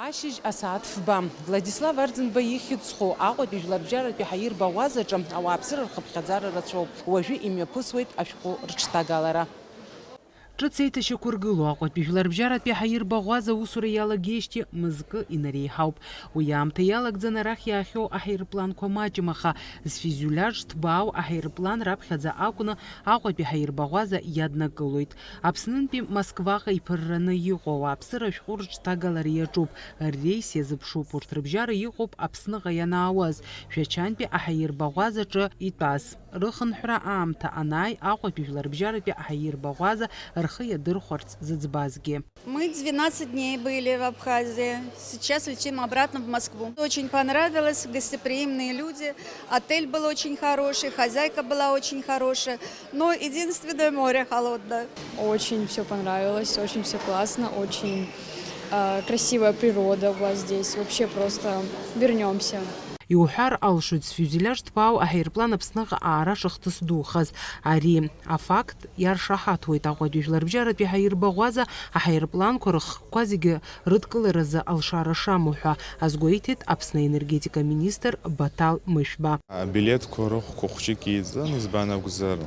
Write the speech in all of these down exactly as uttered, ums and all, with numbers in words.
Ашьыжь асааҭ фба. Владислав Арӡынба ихьӡ зху Аҟәатәи жәларбжьаратәи ҳаирбаӷәазаҿы ауааԥсыра рхыԥхьаӡара рацәоуп. Уажәы имҩаԥысуеит ашәҟәы рыҽҭагалара. Ҿыц еиҭашьақәыргылоу Аҟәатәи жәларбжьаратәи ҳаирбаӷәаза аусура иалагеижьҭеи мызкы инареиҳауп. Уи аамҭа иалагӡаны арахь иаахьоу аҳаирпланқәа маҷым, аха зфюзеляж ҭбаау аҳаирплан раԥхьаӡа акәны Аҟәатәи ҳаирбаӷәаза иаднакылоит. Аԥснынтәи Москваҟа иԥырраны иҟоу ауааԥсыра ашәҟәы рыҽҭагалара иаҿуп. Ррейс иазыԥшуп, урҭ рыбжьара иҟоуп Аԥсныҟа ианаауаз, Шәачантәи аҳаирбаӷәазаҿы итәаз. Рыхынҳәра аамҭа анааи, Аҟәатәи жәларбжьаратәи аҳаирбаӷәаза рхы иадырхәарц зыӡбазгьы. Мы двенадцать дней были в Абхазии. Сейчас летим обратно в Москву. Очень понравилось, гостеприимные люди. Отель был очень хороший, хозяйка была очень хорошая. Но единственное, море холодное. Очень все понравилось, очень все классно, очень э, красивая природа у вас здесь. Вообще просто вернемся. Иуҳәар алшоит, зфюзеляж ҭбаау аҳаирплан Аԥсныҟа аара шахҭыс духаз. Ари афакт иаршаҳаҭуеит Аҟәатәи жәларбжьаратәи ҳаирбаӷәаза аҳаирпланқәа рыхкқәа зегьы рыдкыларазы алшара шамоу ҳәа азгәеиҭеит Аԥсны аенергетика министр Баҭал Мышәба. Абилеҭқәа рыхәқәа хәҷык еизан, избан акәзар,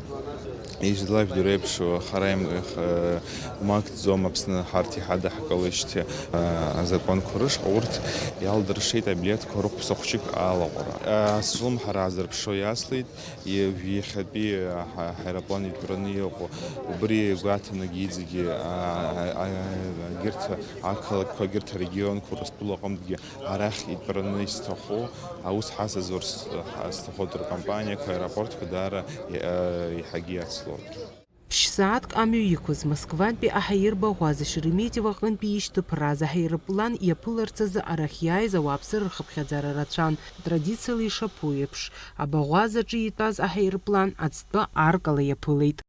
ижәдыруеиԥшу, хара им-, х-, умакӡом Аԥсны ҳарҭ иҳадаҳкылеижьҭеи, а, азакәанқәа рышҟа урҭ иалдыршеит абилеҭқәа рыхәԥса хәҷык алаҟәра. А, сзылымҳара аазырԥшуа иаслеит, и-, иахьатәи аҳа-, аҳаирплан итәраны иҟоу, убри игәаҭанагьы иҵегьы, а, а, а, егьырҭ ақалақьқәа, егьырҭ арегионқәа Урыстәыла аҟынтәгьы арахь итәраны исҭаху, аус ҳацызур с-, ҳа-, сҭахуп ркомпаниақәа, аеропортқәа даара, е-, еиҳагьы иацлоит. Ԥшь-сааҭк амҩа иқәыз Москвантәи аҳаирбаӷәаза Шереметьево аҟынтәи ишьҭыԥрааз аҳаирплан иаԥыларц азы арахь иааиз ауааԥсыра рхыԥхьаӡара рацәан, традициала ишаԥу еиԥш. Абаӷәазаҿы итәаз аҳаирплан ацҭәы аркала иаԥылеит.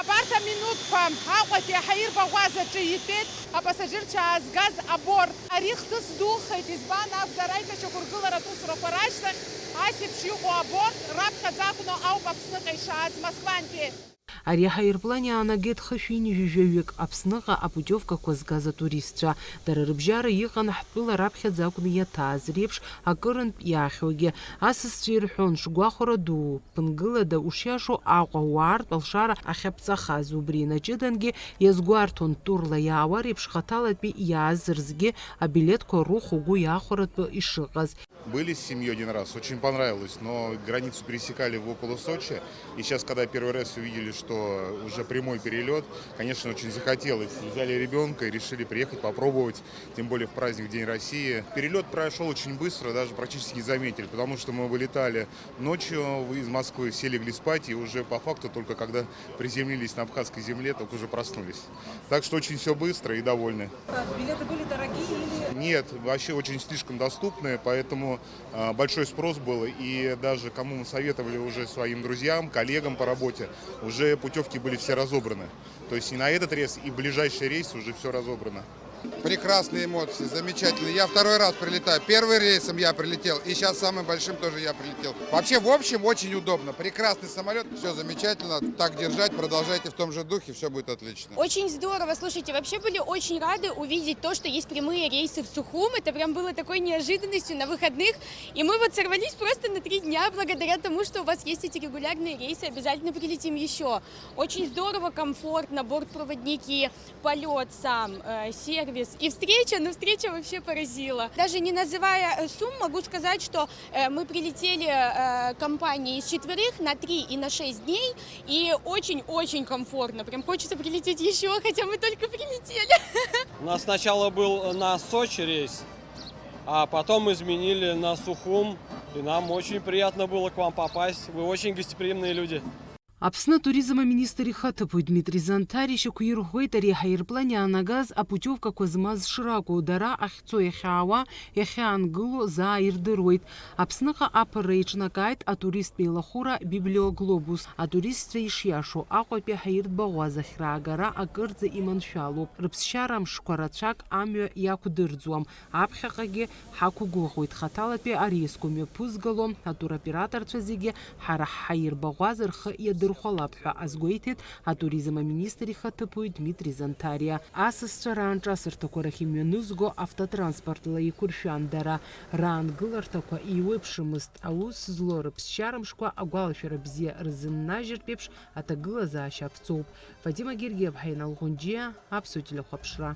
Абарҭ аминуҭқәа Аҟәатәи аҳаирбаӷәазаҿы итәеит апассажирцәа аазгаз аборт. Ари хҭыс духеит, избан акәзар, аибашьақәыргыларатә усурақәа рашьҭахь ас еиԥш иҟоу аборт раԥхьаӡа акәны ауп Аԥсныҟа ишааз Москвантәи. Ари аҳаирплан иаанагеит хышә ҩынҩажәаҩык Аԥсныҟа апутиовкақәа згаз атуристцәа. Дара рыбжьара иҟан ҳтәыла раԥхьаӡа акәны иаҭааз реиԥш акырынтә иаахьоугьы. Асасцәа ирҳәон, шгәахәара дуу, ԥынгылада ушиашоу Аҟәа уаартә алшара ахьаԥҵахаз, убри инаҷыдангьы иазгәарҭон, турла иаауа реиԥш хаҭалатәи иааз рзгьы абилеҭқәа рухә угәы иахәаратәы ишыҟаз. Были с семьей один раз, очень понравилось, но границу пересекали в около Сочи, и сейчас, когда первый раз увидели, что уже прямой перелет, конечно, очень захотелось. Взяли ребенка и решили приехать попробовать, тем более в праздник День России. Перелет прошел очень быстро, даже практически не заметили, потому что мы вылетали ночью из Москвы, все легли спать, и уже по факту только когда приземлились на абхазской земле, только уже проснулись. Так что очень все быстро и довольны. Билеты были дорогие или? Нет, вообще очень слишком доступные, поэтому, а, большой спрос был, и даже кому мы советовали уже своим друзьям, коллегам по работе, уже путевки были все разобраны. То есть и на этот рейс, и в ближайший рейс уже все разобрано. Прекрасные эмоции, замечательно. Я второй раз прилетаю. Первым рейсом я прилетел, и сейчас самым большим тоже я прилетел. Вообще, в общем, очень удобно. Прекрасный самолет, все замечательно. Так держать, продолжайте в том же духе, все будет отлично. Очень здорово. Слушайте, вообще были очень рады увидеть то, что есть прямые рейсы в Сухум. Это прям было такой неожиданностью на выходных. И мы вот сорвались просто на три дня благодаря тому, что у вас есть эти регулярные рейсы. Обязательно прилетим еще. Очень здорово, комфортно, бортпроводники, полет сам, э, сервис и встреча. Ну, встреча вообще поразила. Даже не называя, э, сумм, могу сказать, что, э, мы прилетели, э, компанией из четверых на три и на шесть дней. И очень-очень комфортно. Прям хочется прилететь еще, хотя мы только прилетели. У нас сначала был на Сочи рейс, а потом изменили на Сухум. И нам очень приятно было к вам попасть. Вы очень гостеприимные люди. Аԥсны атуризм аминистр ихаҭыԥуаҩ Дмитри Занҭари шьақәирӷәӷәеит ари аҳаирплан иаанагаз апутиовкақәа змаз шракәу, дара ахьцо, иахьаауа, иахьаангыло заа ирдыруеит. Аԥсныҟа аԥырра еиҿнакааит атуристтә еилахәыра Библиоглобус. Атуристцәа ишиашоу, Аҟәатәи аҳаирбаӷәаза ахьраагара акырӡа иманшәалоуп. Рыԥсшьара мшқәа рацәак амҩа иақәдырӡуам. Аԥхьаҟагьы ҳақәгәыӷуеит, хаҭалатәи арейсқәа мҩаԥызгало атуроператорцәа зегьы ҳара ҳҳаирбаӷәаза рхы иадырхәоит. хәалап ҳәа азгәеиҭеит атуризм аминистр ихаҭыԥуаҩ Дмитри Занҭариа. Асасцәа раан ҿасырҭақәа рахь имҩанызго автотранспортла еиқәыршәан дара. Раангыларҭақәа еиуеиԥшымызт, аус злоу рыԥсшьара мшқәа агәалашәара бзиа рзыннажьыртә еиԥш аҭагылазаашьа аԥҵоуп. Фатима Гергиаԥҳа, Инал Ӷәынџьиа, Аԥсуа телехәаԥшра.